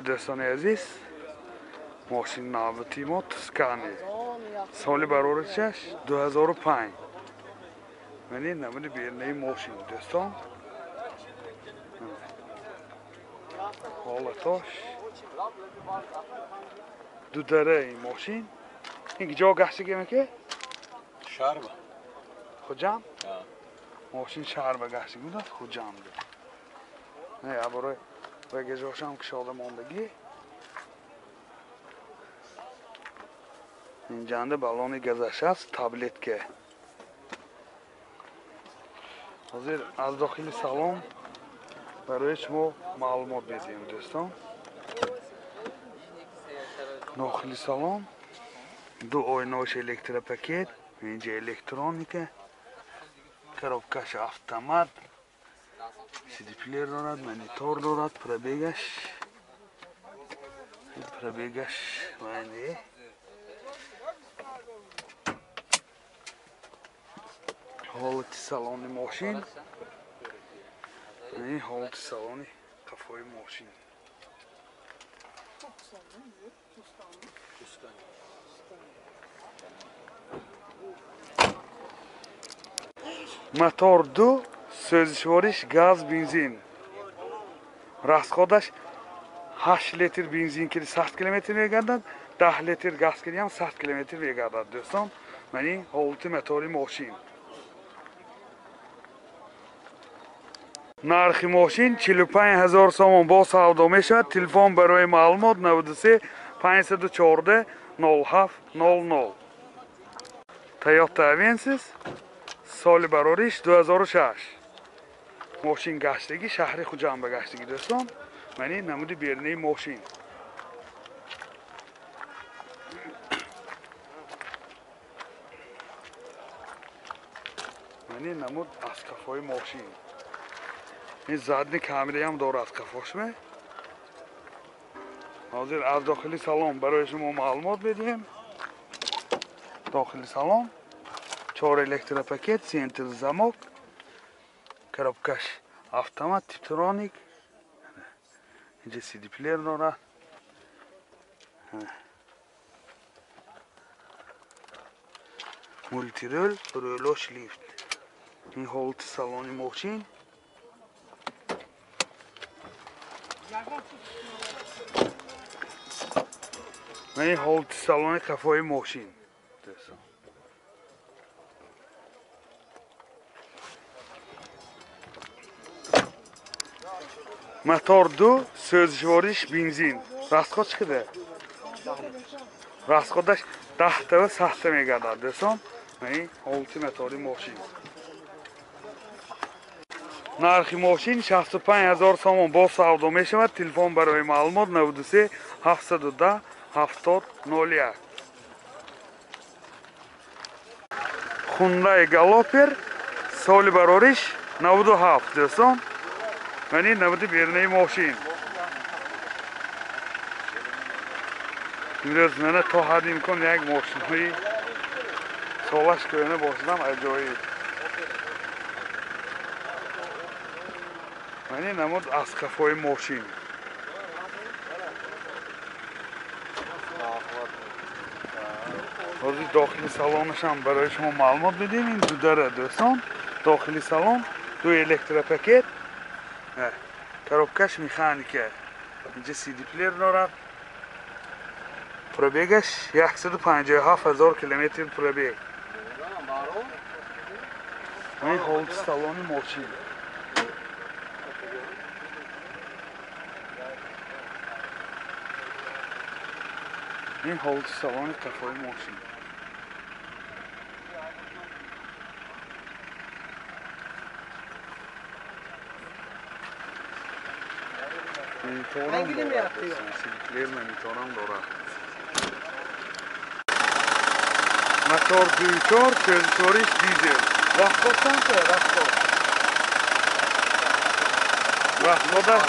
Дӯстони азиз, мошин навбати мо Тускани. Соли бароришаш 2005. Мани намуди берунаи мошин, дӯстон. Ҳолатош дудараи мошин. Ин ҷо гаштагӣ меке? Шаҳрба. Хуҷанд? Мошин шаҳрба гаштагӣ будааст, Хуҷанд. Не, барои багажошам кушода мондагӣ. Инҷанда баллони газаш аст, таблетка. Ҳозир аз дохили салон барои шумо маълумот медиҳем, дӯстон. Дохили салон ду ойнош электропакет, инҷа электроника, коробкаш автомат, сидиплеер дорад, монитор дорад, пробегаш вайне. Ҳолати салони мошин, ин ҳолати салони қафои мошин. Мотор ду, сӯзишвориш газ, бензин. Расходаш 8 литр бензин кири 100 километр мегардад, 10 литр газ кири ҳам 100 километр мегардад, дӯстон. Мани ҳолати мотори мошин. Нархи мошин 45 000 сомон бо савдо мешавад. Телефон барои маълумот 93 514 07 00. Toyota Avensis, соли барориш 2006. Мошин гаштагӣ шаҳри Хуҷанд ба гаштагӣ, дӯстон. Мани намуди берунаи мошин. Мани намуд аз қафои мошин. Ин задни камераам дорад қафошме. Ҳозир аз дохили салон барои шумо маълумот медиҳем. Дохили салон 4 электропакет, центр замок, коробкаш автомат, типтроник, инҷа сидиплеер дорад. Мултирол, рӯлош лифт. Ин ҳолати салони мошин. Ин ҳолати салони қафои мошин. Мотор ду, сӯзишвориш бензин. Расход чӣ қадар? Расходаш 10 та ва 100 та мегардад, дӯстон. Ин ҳолати мотори мошин. Нархи мошин 65 000 сомон бо савдо мешавад. Телефон барои маълумот 93 710 70 01. Hyundai Galloper, соли барориш 97, дӯстон. Мани намуди берунаи мошин. Имрӯз мана то ҳадди имкон як мошинҳои солаш кӯҳна бошадам аҷоиб. Мани намуд аз қафои мошин. Ҳозир дохили салонашам барои шумо маълумот медиҳем. Ин дудара, дӯстон. Дохили салон ду электропакет, коробкаш механика, инҷа сидиплеер дорад. Пробегаш 157 000 километр пробег. Ин ҳолати салони мошин. Ин ҳолати салони қафои мошин. Мониторам дорад, сидиплеер мониторам дорад. Мотор 2.4, сӯзишвориш дизел. Расход чанд та? Расход. Расходаш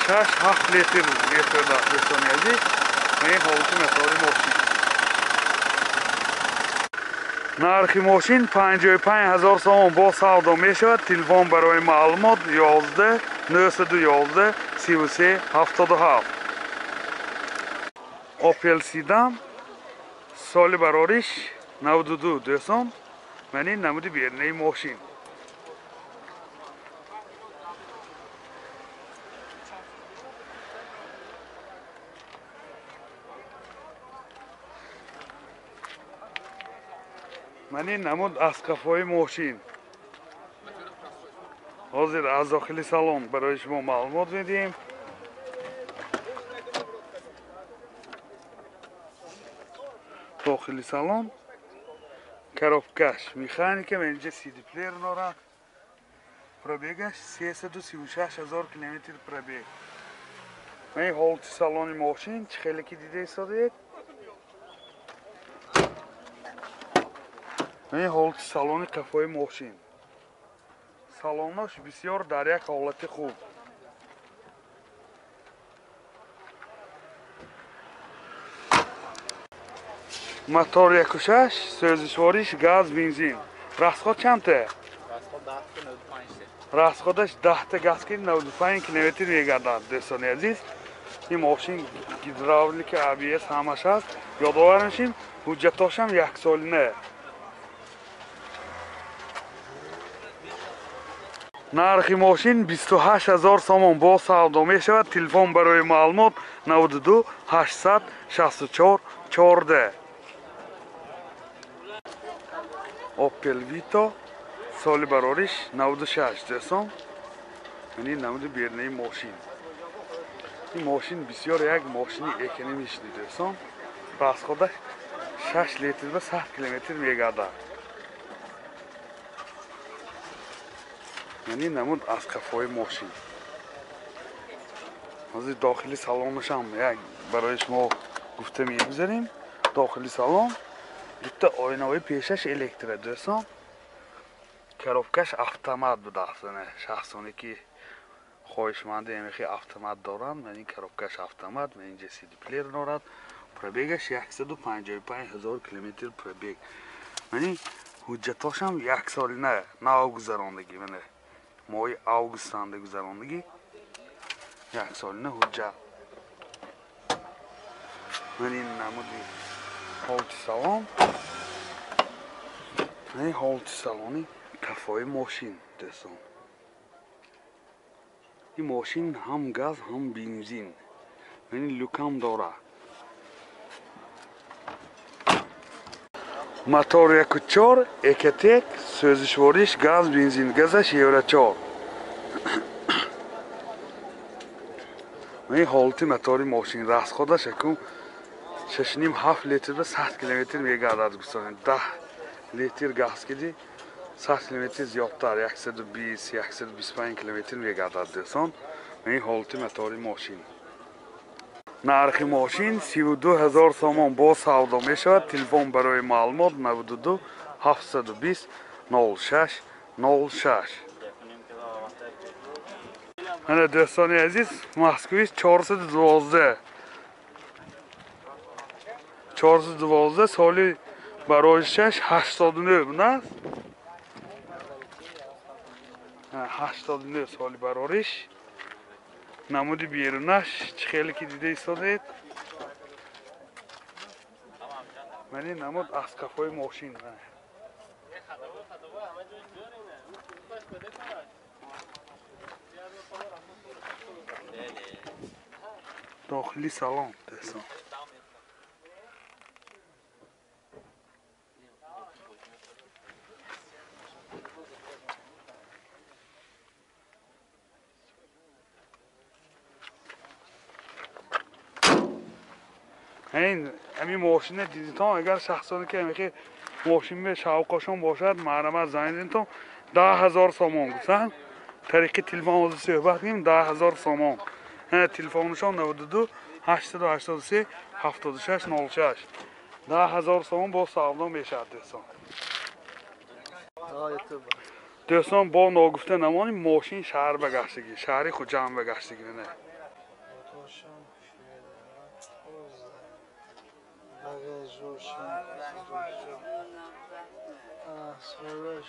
6-7 литр мехӯрдааст, дӯстони азиз. Ин ҳолати мотори мошин. Нархи мошин 55 000 сомон бо савдо мешавад. Телефон барои маълумот 11 911 33 77. Opel Sedan соли барориш 92 дӯстон. Ман ин намуди берунаи мошин. Ман ин намуд аз қафои мошин. Ҳозир аз дохили салон барои шумо маълумот медиҳем. Дохили салон коробкаш механика, инҷа CD плеер дорад. Пробегаш 336 000 километр пробег. Ман ин ҳолати салони мошин чӣ хеле ки дида истодаед. Ман ин ҳолати салони қафои мошин. Салонаш бисёр дар як ҳолати хуб. Мотор 1.6, сӯзишвориш газ, бензин. Расход чандта? Расходаш 10 газ ки 95 километр мегардад, дӯстони азиз. Ин мошин гидравлика, ABS ҳамаш ҳаст. Ёдовар мешим, ҳуҷҷатошам яксолина. Нархи мошин 28 000 сомон бо савдо мешавад. Телефон барои маълумот 92 864 14. Opel Vito соли барориш 96 дӯстон. Ин намуди берунаи мошин. Ин мошин бисёр як мошини экономичный дӯстон. Расходаш 6 литр ба 100 километр мегардад. Ин намуд аз қафои мошин. Ҳозир дохили салонашам як барои шумо гуфта мегузарем. Дохили салон дута оинаҳои пешаш электро дӯстон. Коробкаш автомат будааст. Шахсоне ки хоҳишманди ҳамихи автомат доранд, ман ин коробкаш автомат, ман инҷа CD плеер дорад. Пробегаш 155 000 километр пробег. Ман ин ҳуҷҷатошам як солина нав гузарондагӣ, мана моҳи августанда гузарондагӣ, як солина ҳуҷҷат. Ман ин намуди ҳолати салон, ман ин ҳолати салони қафои мошин дӯстон. Ин мошин ҳам газ ҳам бензин. Ман ин люкам дорад. Мотор 1.4 Экотек, сӯзишвориш газ, бензин, газаш Евро 4. Ман ин ҳолати мотори мошин расходаш якум 6.5 литр ба 100 километр мегардад гӯстон. 10 литр газ киди 100 километр зиёдтар 120 125 километр мегардад дӯстон. Ин ҳолати мотори мошин. Нархи мошин 32 000 сомон бо савдо мешавад. Телефон барои маълумот 92 720 06 06. Ана дӯстони азиз, Москвич 412 412 соли бароишаш 89 на? 89 соли барориш. Намуди берунаш чӣ хеле ки дида истодаед. Ман ин намуд аз қафои мошин. Дохили салон дӯстон. Ҳамин мошина дидитон, агар шахсоне ки ҳамихи мошин бе шавқошон бошад, маҳрамат занг дидитон 10 000 сомон гуфтанд. Тариқи телефон ҳозир суҳбат кунем, 10 000 сомон. Телефоншон 92 883 76 06. 10 000 сомон бо савдо мешавад дӯстон. Дӯстон, бо ногуфта намонем, мошин шаҳр ба гаштагӣ, шаҳри Хуҷанд ба гаштагӣ. Соҳибаш.